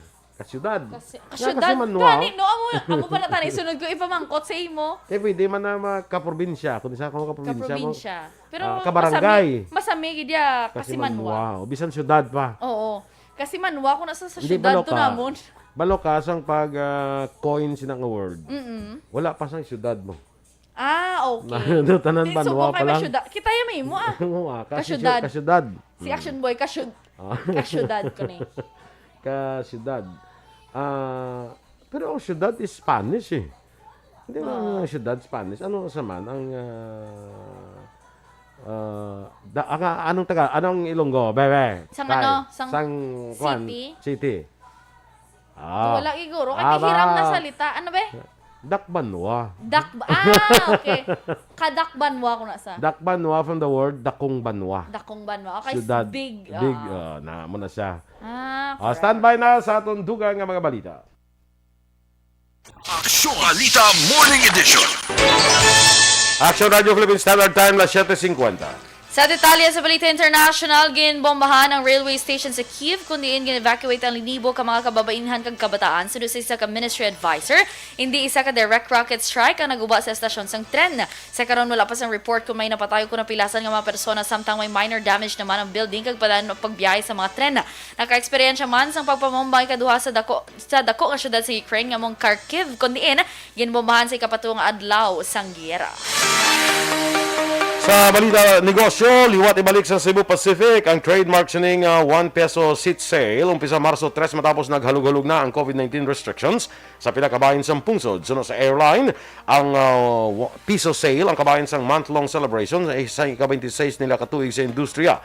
Kasyudad. Kasi, Nga, kasyudad. Kasimanwa. Gani, no? Amo, amo pala tani, sunod ko ipamangkot sa imo. Eh, pwede man na ma-, kaprobinsya. Kung isa ka makaprobinsya mo. Kaprobinsya. Pero Ah, kabarangay. masami, masami gid ya, Kasimanwa. Kasimanwa. O, bisan syudad pa. Oo. Kasimanwa, kung nasa sa Hindi, syudad balo to ka. namon. Balo ka, sang pag, ah, coin sina nga word. Mm-mm. Wala pa sang syudad mo. Ah, okay. Ano, tanan Di, banwa suko pa kay lang. masyuda-, kita yung may mo, ah. Oo, ah, kasi Kasyudad. syu-, kasyudad. Si Hmm. Action Boy, kasyud-, Ah. kasyudad ko ni. Kasyudad. Ah, pero ang syudad is Spanish, eh. Hindi ba Oo. ang syudad Spanish? Ano sa man? Ang, ah, ah, da-, ang, anong taga-, anong Ilonggo, bebe? Sang Kay, ano? Sang sang, kwan, city? city. Ah. Wala, siguro. Kay Ah, hiram na ba? salita. Ano, be? Dakbanwa. Dak-, ah, okay. Kadakbanwa ko na sa. Dakbanwa from the word dakong banwa. Dakong banwa. Okay, Syudad. big, Big, ah. ah, na, mo na siya. Ah, Ah, correct. standby na sa atong dugang nga mga balita. Aksyon Balita Morning Edition. Action Radio Philippine Standard Time, las siete cincuenta. Sa detalye sa balita international, ginbombahan ang railway station sa Kyiv, kung diin gin-evacuate ang linibo ka mga kababainhan kag kabataan, suno sa isa ka ministry advisor. Hindi isa ka direct rocket strike ang naguba sa estasyon sang tren. Sa karon, wala pa sang report kung may napatay o kung napilasan nga mga persona, samtang may minor damage naman ang building kag padayon ang pagbiyahe sa mga tren. Nakaeksperyensya man sang pagpamomba ang ikaduha sa dako, sa dako nga syudad sa Ukraine nga mong Kharkiv, kung diin ginbombahan sa ikapatulo nga adlaw sang giyera. Sa balita negosyo, liwat ibalik sa Cebu Pacific ang trademark sining, ah, one peso seat sale. Umpisa Marso tres matapos naghalog-halog na ang COVID nineteen restrictions sa pila ka bahin sang pungsod. Suno sa airline, ang, ah, wa-, piso sale ang kabahin sang month-long celebration sa, sa ika-twenty-six nila ka tuig sa industriya.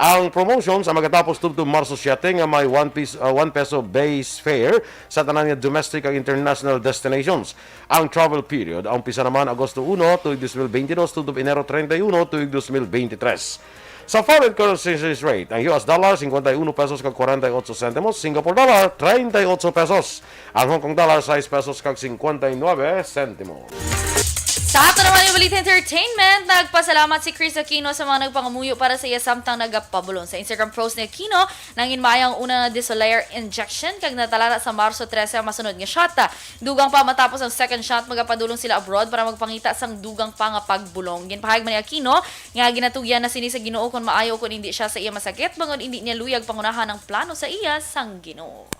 Ang promotion sa magatapos tubtob Marso siete nga may one pis-, ah, one peso base fare sa tanan nga domestic kag international destinations. Ang travel period ang umpisa naman Agosto uno, tuig dos mil bente dos, tubtob Enero treinta y uno, tuig dos mil bente tres. Sa foreign currency exchange rate, ang U S dollar, cincuenta y uno pesos kag cuarenta y ocho centimos, Singapore dollar, treinta y ocho pesos, ang Hong Kong dollar, sais pesos kag cincuenta y nueve centimos. Sa ato naman yung balita entertainment, nagpasalamat si Chris Aquino sa mga nagpangamuyo para sa iya samtang nagapabulong. Sa Instagram post ni Aquino, nangin maayo ang una nga Dissolair injection kag natalana sa Marso trese ang masunod nga shot. Dugang pa matapos ang second shot, magapadulong sila abroad para magpangita sang dugang pa nga pagbulong. Ginpahayag man ni Aquino nga ginatugyan na sini sa Ginoo kon maayo o kon indi siya sa iya masakit, bangod indi niya luyag pangunahan ang plano sa iya sang Ginoo.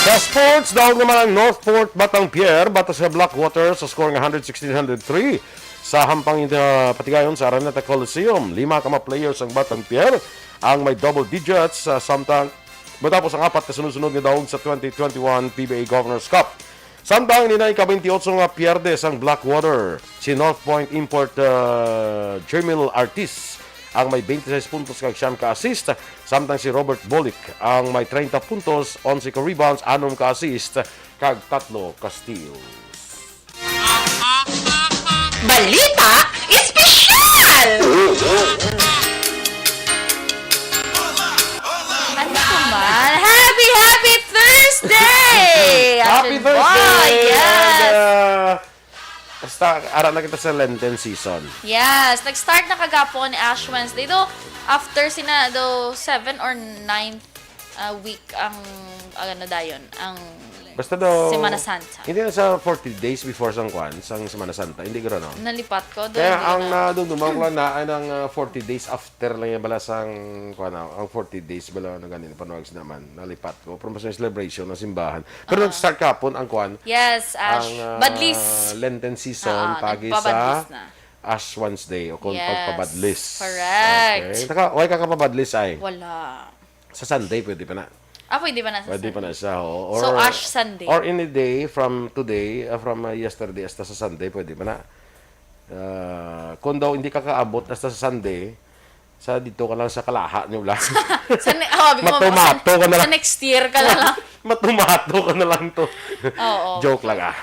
Sa sports, daog naman ang Northport Batang Pier batok sa Blackwater sa score nga hundred sixteen hundred three sa hampang, ah, patigayon sa Araneta Coliseum. Lima ka mga players ang Batang Pier ang may double digits, ah, samtang matapos ang apat ka sunod-sunod nga daog sa twenty twenty-one P B A Governor's Cup. Samtang nina ika-twenty-eight nga pierde sang Blackwater, si North Point import, ah, Jermil Artis ang may twenty-six puntos kag siyam ka assist, samtang si Robert Bolick ang may treinta puntos, onse ka rebounds, anom ka assist, kag tatlo ka steals. Balita Espesyal! Ano naman? Happy, happy Thursday! Happy Ashwin Thursday! Boy, yes! And, uh, basta, ara na kita sa Lenten season. Yes, nag-start na kagapon Ash Wednesday. Do, after sina, do, seven or nine, uh, week ang, ang ano dayon, ang Basta daw, Semana Santa. Hindi na sa forty days before sang kwan, sang Semana Santa. Hindi garo, no? Nalipat ko, do, Kaya hindi ang na. Nadumduman ko lang na, ay, nang, uh, forty days after lang yan bala sang, kwan, ah, ang forty days bala na ganin, panuwag sila man, nalipat ko. Pero mas may celebration ng simbahan. Pero Ah. nag-start kahapon ang kwan, Yes, Ash. ang, ah, Badlis. Lenten season, Ah, pagi nagpabadlis sa na. Ash Wednesday, o kung Yes, pagpabadlis. Correct. Okay. Saka, why ka kapabadlis ay? Wala. Sa Sunday, pwede pa na. Ah, pwede pa na sa Pwede pa Sunday. na siya, oo. So, Or, Ash Sunday. or any day from today, ah, from, ah, yesterday hasta sa Sunday, pwede pa na. Ah, kung daw hindi ka kaabot hasta sa Sunday, sa dito ka lang sa Kalaha, niyo lang. Sa ne-, oh, sabi ko, Matumato sa, ka na sa lang. next year ka na lang. Matumato ka na lang to. Oo. Joke lang, ah.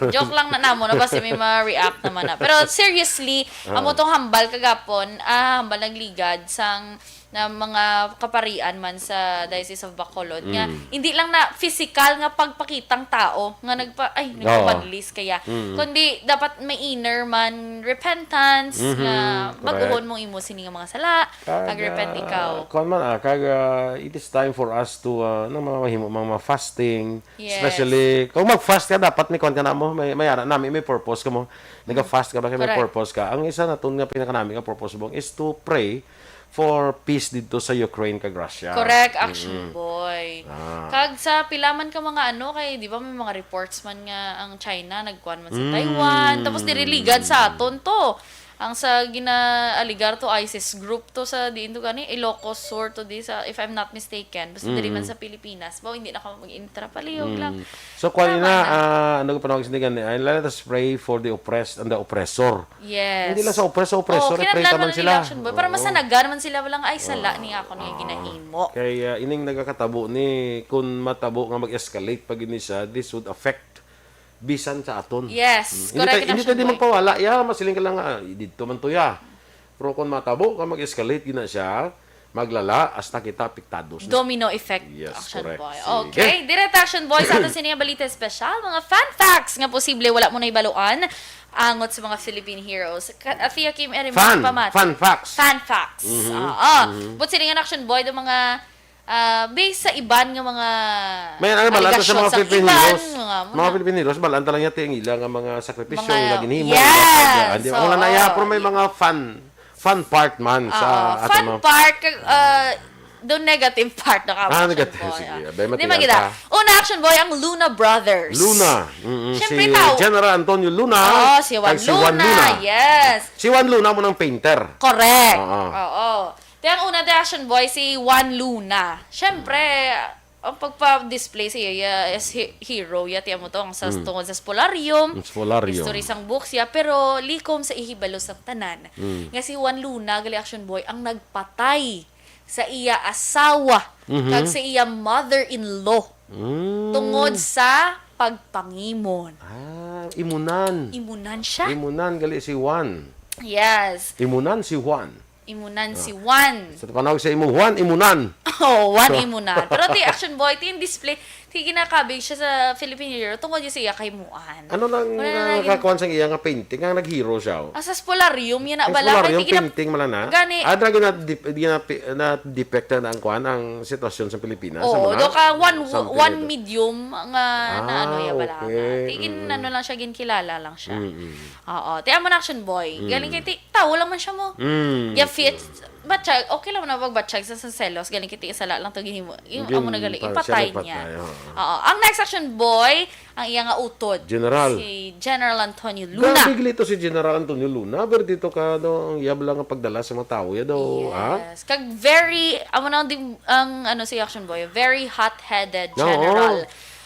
Joke lang na namo, no? Basta may ma-react naman na. Pero seriously, Ah. amo tong hambal kagapon, ah, hambal nagligad sang na mga kaparian man sa Diocese of Bacolod nga Mm. hindi lang na physical nga pagpakitang tao nga nagpa-, ay, Oo. nagpabadlis kaya, Mm. kundi dapat may inner man repentance Mhm, nga correct. baguhon mo imo sini nga mga sala, Kag, pag-repent ah, ikaw. Kuwan man, ah, kag, ah, it is time for us to, ah, nang mga mahimo, mga, mga fasting, Yes. especially kung mag-fast ka, dapat may kuwan ka na mo, may, may ara nami, may purpose ka mo. Nag-fast ka ba, kay may Correct. purpose ka. Ang isa na tun nga pinakanami nga purpose mo is to pray for peace dito sa Ukraine kag Russia. Correct, Action Mm-mm. Boy. Ah. Kag sa pila man ka mga ano, kay di ba may mga reports man nga ang China nagkuan man sa Mm. Taiwan, tapos diri ligad sa aton to. Ang sa gina-alegar to, ISIS group to sa diin to gani, Ilocos Sur to di sa, if I'm not mistaken. Basta diri man Mm. sa Pilipinas. Ba, hindi na ka mag-intra, palihog Mm. lang. So, kuwan Tama na, na. ah, ano ko panawag sa gani? Ay, let us pray for the oppressed and the oppressor. Yes. Hindi lang sa oppress, sa oppressor, Oh, i-pray kinahanglan ta man man sila. Election Boy. Para Oo. masanagan man sila, walang, "Ay, sala Oo. ni ako niya Oo. ginahimo." Kay, ah, ining nagakatabo ni, kung matabo nga mag-escalate pa gid ni siya, this would affect bisan sa aton. Yes, Mm. Hindi correct tayo, na hindi siya, tayo di Boy. magpawala. Ya, masiling ka lang nga, "Ah, dito man to, ya." Pero kung matabo ka, mag-escalate gid na siya, Maglala hasta kita apektado. Domino effect, Yes, Action correct. Boy. Sige. Okay, dire ta, Action Boy, sa aton sini nga balita espesyal, mga fun facts nga posible wala mo nahibaluan angot sa mga Philippine heroes. Ka- Athea Kim Erin, Fun, pamati. Fun facts. Fun facts. Mhm, Oo. mhm. But sini nga, Action Boy, do mga, ah, based sa iban nga mga May ano, balaan ta sa aligasyon mga sa Philippine iban, heroes. mga, Mga mga Philippine heroes, balaan ta lang yata ang ila nga mga sakripisyo, Mga, ila ginhimo, yes, ila nga, hindi, oo. Wala na iya, pero may mga fun, fun part man sa Oo, ato fun mga part, kag, ah, the negative part na ka, Ah, Action negative. Boy, Sige, ah. abay, Di matigas maganda. ka. Una, Action Boy, ang Luna Brothers. Luna. Mm-mm. Siyempre, Si tao. General Antonio Luna, Oo, si Juan kag si Juan Luna. Luna. Yes. Si Juan Luna mo ng painter. Correct. Oo. Oo. Kaya ang una, the Action Boy, si Juan Luna. Siyempre, ang pagpa-display sa iya as he- hero, ya, tiyan mo to, ang sa, Mm. tungod sa spolarium, Ang spolarium. history sang books, ya, pero likom sa ihibalo sang tanan, Mm. nga si Juan Luna, gali, Action Boy, ang nagpatay sa iya asawa Mhm. kag sa iya mother-in-law Mm. tungod sa pagpangimon. Ah, imunan. Imunan siya. Imunan, gali si Juan. Yes. Imunan si Juan. Imunan Ah. si Juan. Sa panawag sa imo, Juan, imunan. Oh, Juan So imunan. Pero ti Action Boy, ti in display, ti ginakabig siya sa Philippine Hero tungod siya sa iya kahimuan. Ano lang Wala na nga naging nakakuan sa iya nga painting, nga nag-hero siya, oh? Ah, sa spolarium, yun na Ang bala. Kay spolarium, di gina- painting man lang na. Gani. Ah, dra gina-, dip-, gina-, na-depict na ang kuan, ang sitwasyon sa Pilipinas, sa Oo, mga do ka one, something one like that. medium nga na ano, Ah, ya bala okay. nga. Ti gin-, Mm-mm. ano lang siya, ginkilala lang siya. Mm-mm. Oo, ti amo na, Action Boy. Mm. Galing kay ti, tao lang man siya mo. Mm. Ya fit, batsyag, okay lang na pag batsyag sa, sa selos, galing kay ti, sala lang to gihimo. Yung Gin-, amo na galing, pa-, siya ipatay nagpatay, niya. Oo. Oo. Ang next, Action Boy, ang iya nga utod. General. Si General Antonio Luna. Grabe gali to si General Antonio Luna. Pero dito ka, no, ang iya bala nga pagdala sa mga tao, ya daw, ha? Yes. Kag very, amo na ang dim-, ang, ano, si Action Boy, very hot-headed Oo. general.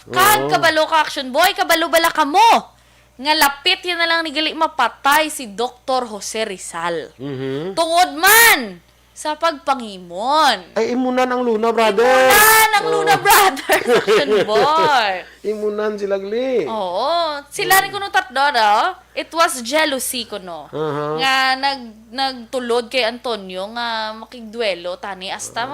Kag Oo. kabalo ka, Action Boy, kabalo bala kamo nga lapit yan na lang ni gali mapatay si Doktor Jose Rizal. Mhm. Tungod man sa pagpangimon. Ay, imunan ang Luna Brothers. Imunan ang Oh. Luna Brothers, Action Boy. Imunan sila, gali. Oo. Sila rin Mm. kuno tatlo, no? It was jealousy kuno. Aha. Nga nag-, nagtulod kay Antonio nga makigduelo tani hasta Ah.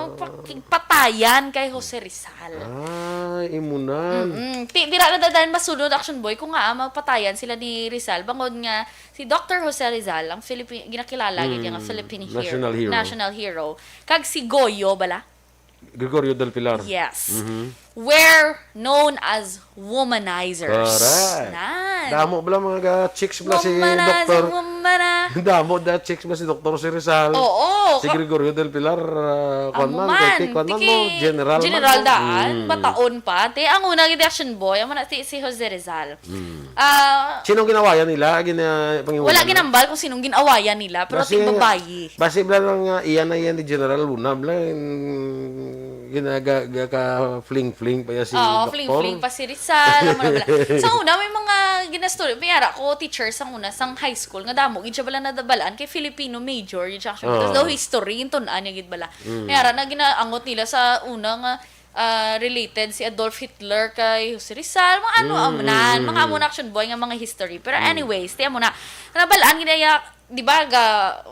magpakigpatayan kay Jose Rizal. Ah, imunan. Mm-mm. Ti-, dira na dadan masunod, Action Boy, kung nga, ah, mapatayan sila ni Rizal. Bangod nga si Doktor Jose Rizal, ang Philippi-, ginakilala gid nga Mm. Philippine hero, National hero. national hero. Kag si Goyo, bala? Gregorio del Pilar. Yes. Mhm. Were known as womanizers. Correct. Nan. Damo bala mga ga-chicks bala si Womanizer, Doktor womana- Damo da chicks bala si Doktor si Rizal. Oo, Si ka- Gregorio del Pilar, ah, kwan Amo man, kay man, ti kwan man tiki mo, general man general mo. daan, Mm. bataon pa. Ti, ang una gid action boy, amo na si, si Jose Rizal. Mm. Ah, Sinong ginawayan nila? Gina-, pangihulan wala na? ginambal kung sinong ginawayan nila, pero Basi, ti babayi. basi bala lang nga, iyan na iyan ni General Luna, bala, mm, ginaga-, ga-, ka-fling-fling pa iya si Oo, Doktor. fling-fling pa si Rizal, amo na bala. Sa una, may mga ginastorya, may ara ko, teacher, sang una, sang high school, nga damo, gid siya bala nadabalaan kay Filipino major, gid siya, actually. Oo. Tapos daw history, yung tun-an niya, gid bala. Mm. May ara na ginaangot nila sa una nga, ah, related si Adolf Hitler kay Jose Rizal, mga ano, Mm, amo na, mm, mga mm. amo na action boy nga mga history. Pero Mm. anyways, ti amo na, nabalaan gid niya, di ba, ga,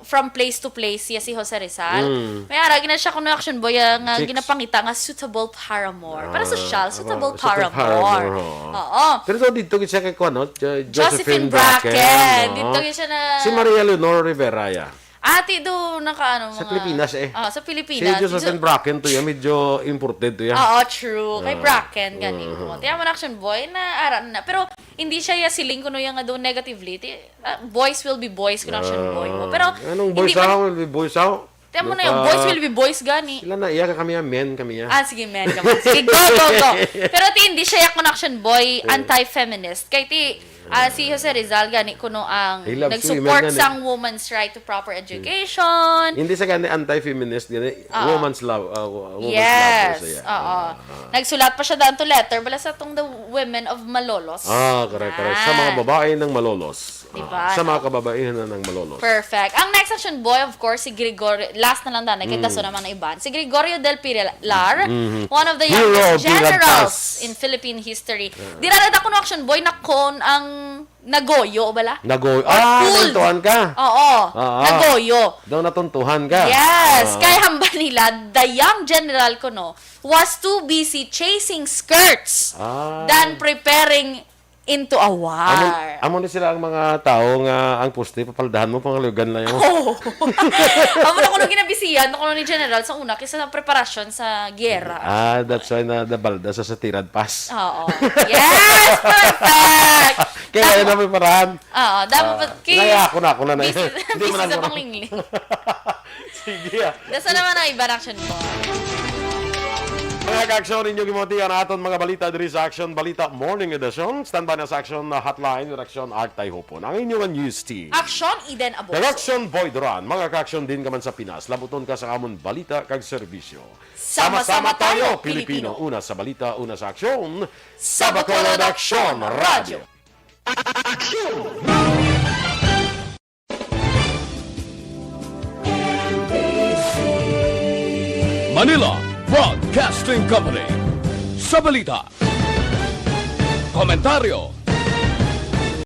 from place to place siya si Jose Rizal. Mm. May ara gid na siya kuno action boy, ah, nga Chicks. ginapangita nga suitable paramour. Para Ah, sosyal, aba, suitable suitable paramour. paramour, oo. Oo. Pero daw dito gid siya kay kuan, no? Jo-, Josephine Josephine Bracken, Bracken, oo. dito gid siya na Si Maria Leonor Rivera, ya. Ati do naka, ano, Sa mga Pilipinas, eh. Ah, sa Si Pilipinas. Josephine So Bracken to, ya, medyo imported to, ya. Oo, true. Kay Ah, Bracken, gani oo. ko. Tiyan mo na, action boy, na ara na. Pero hindi siya ya siling kuno ya nga do negatively. Ti-, ah, boys will be boys kuno, action boy mo. Ah, Pero anong hindi boys man, how will be boys how? Tiyan mo na yung Naka-, boys will be boys, gani. Sila na, iya ka kami, ya, men kami, ya. Ah, sige, men ka man. Sige, go, go, go. Pero ti, hindi siya ya kuno, action boy, Eh. anti-feminist. Kay ti, Ah, si Jose Rizal gani kuno ang He loves nag-support women, gani. sang woman's right to proper education. Hindi sa gani anti-feminist, gani Ah. woman's love, ah, wo-, woman's Yes, love, oo. ah, ah. Nagsulat pa siya daan to letter bala sa tong the women of Malolos. Ah, correct, correct. Sa mga Yan. babae ng Malolos. Diba, Sa mga no? Kababaihan na ng Malolos. Perfect. Ang next action boy, of course, si Gregorio. Last na lang, Danay, kay daso naman ang iban. Si Gregorio del Pilar, Mhm. one of the Hero youngest of Pilar generals Pass. in Philippine history. Di ra nagda kuno action boy, nakon ang nagoyo, bala? Nagoy. Or Ah, fooled. naintuhan ka. Oo, Ah. nagoyo. Daw natuntuhan ka. Yes, Ah. kay hambal nila, the young general kuno was too busy chasing skirts Ah. than preparing into a Amo, war. amo ni sila ang mga tao nga ang poste, papaldahan mo, pangalugan lang mo. Oh. Amo na kuno ginabisihan, kuno ni General sa una, kaysa sa preparasyon sa giyera. Ah, that's why na nabalda sa sa Tirad Pass. Oo. Yes! Perfect! Kaya yun ang preparahan. Oo, dapat Ah, kaya ako na, ako na na. Busy, Hindi busy man sa ako na. panglingling. Sige. Dasa naman ang iba action boy. Mga ka-aksyon, inyong gimutian aton mga balita diri sa Action Balita Morning Edition. Standby na sa Action na Hotline with Action Art Tayhupon. Ang inyong news team. Action, Eden Aboso. Kag Action Boy Duran, mga ka-aksyon din ka man sa Pinas. Labuton ka sa amon balita kag serbisyo. Sama-sama tayo, Pilipino. Una sa balita, una sa aksyon. Sa Bacolod Aksyon Radyo. Manila Broadcasting Company. Sa balita, komentaryo,